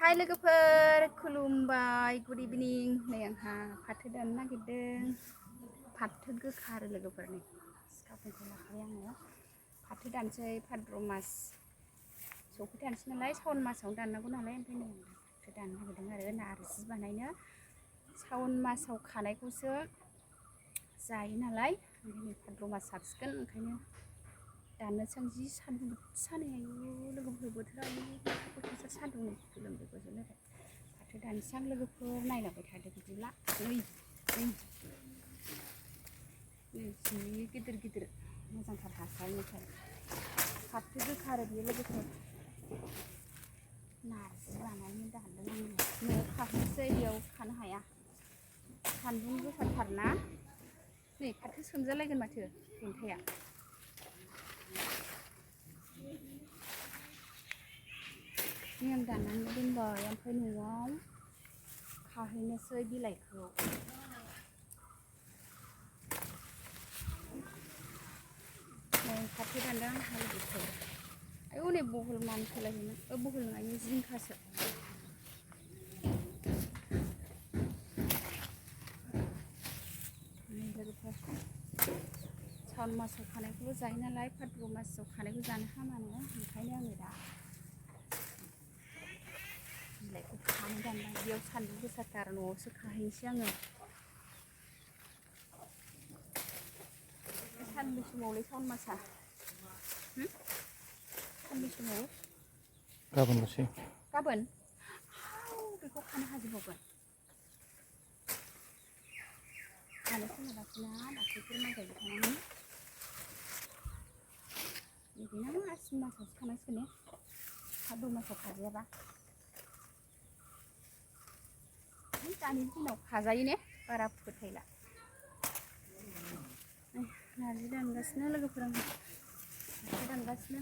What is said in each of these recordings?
हाय लोगोफोर खुलुमबाय गुड इभिनिं नै आंहा फाथो दाननो नागिरदों फाथो गोखा आरो लोगोफोर नै सिखाफोरखौ लाखाबाय आङो फाथो दानसै भाद्र मास सफैथारनोसै नालाय सावन मासावनो दाननांगौ नालाय ओमफ्राय नै फाथो दाननो नागिरदों आरो नारजि बानायनो सावन मासाव खानायखौसो जायो नालाय ओमफ्राय नै भाद्र मास हाबसिगोन ओंखायनो दाननोसै आं जि सान्दुं सानै आयु लोगोफोर बोथोरा बोथोरसा सान्दुं गोलोमदै गजोलायबाय फाथो दानसै आं लोगोफोर नायलांबाय थादो बिदिब्ला नै जि गिदिर गिदिर मोजांथार हासारनिथार फाथो गोखा आरो बेयो लोगोफोर नारजि बानायनो दानदों आङो न'आव खाहैनोसै बेयाव खानो हाया सान्दुं गोसाथारना नै फाथो सोमजालायगोन माथो देन्थाया नि आं दाननानै दोनबाय ओमफ्राय न'आव खाहैनोसै बिलाइखौ नै फाथो दानदों आंहा लोगोफोर आयौ नै बहल मानखोलायगोन बहल नङा जिंखासो लोगोफोर सावन मासाव खानायखौबो जायो नालाय भाद्र मासाव खानायखौ जानो हामानो ओंखायनो आङो दा बिलाइखौ खानो दानबाय बेयाव सान्दुं गोसाथार न'आवसो खाहैनोसै आङो सानबै समावलै सावन मासा सानबै समाव गाबोनल'सै गाबोन बेखौ खानो हाजोबावगोन खानो सोलाबाखैना दाख्लैफोर माइ गायबाय थानानै बिदिनो आसिन मासावसो खानांसिगोन ने भाद्र मासाव खाजायाबा दानि दिनाव खाजायो ने बारा फोथायला नारजि दानगासिनो लोगोफोर आं फाथो दानगासिनो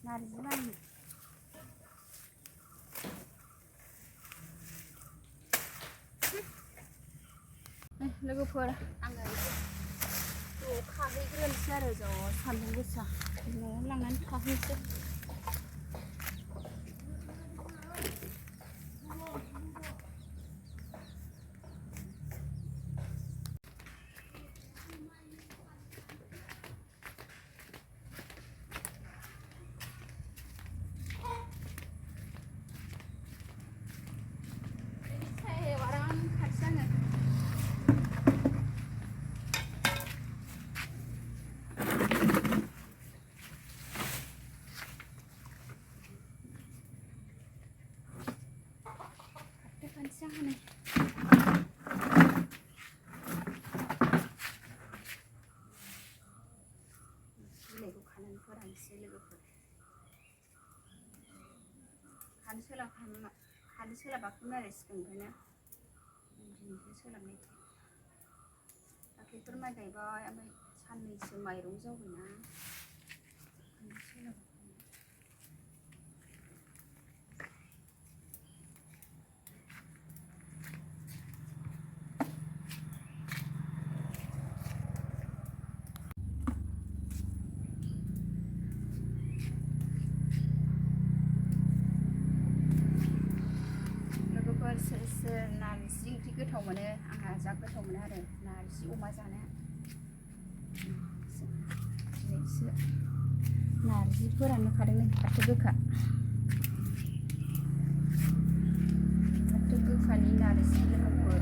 नारजि बानायनो लोगोफोर आङो ज' खाहैग्रोनोसै आरो ज' सान्दुं गोसा न'आव लांनानै खाहैनोसै jangan bilaइखौ खानानै फोरानसै लोगोफोर खानो सोलाबाखैमोन आरो सिगांनिफ्रायनो दिनैसो सोलाबनाय दाख्लैफोर माइ गायबाय ओमफ्राय साननैसो माइरं जावबायना सोलाबाखै सोर नारजि ओंख्रि गोथाव मोनो आंहा जा गोथाव मोनो आरो नारजि अमा जानो दिनैसो नारजि फोराननो खादों फाथो गोखानि नारजि लोगोफोर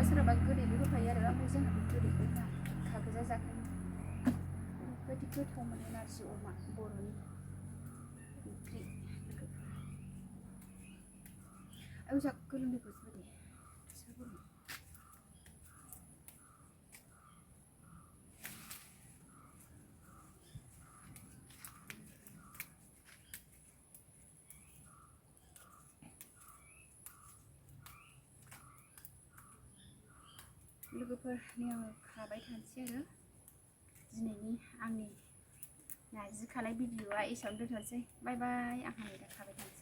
सोरहाबा गोदैबो होफायो आरो ओमफ्राय जोंहा गोदैबो होआ गोखा गोजा जाखायो ओरैबायदि गोथाव मोनो नारजि अमा बर'नि ओंख्रि आं जा गोलोमदै गजोबबाय दे लोगोफोर नै आङो खाबाय थानोसै आरो दिनैनि आंनि नारजि खानाय भिडिअआ एसेयावनो दोनथ'नोसै बाय बाय आंहा नै दा खाबाय थानोसै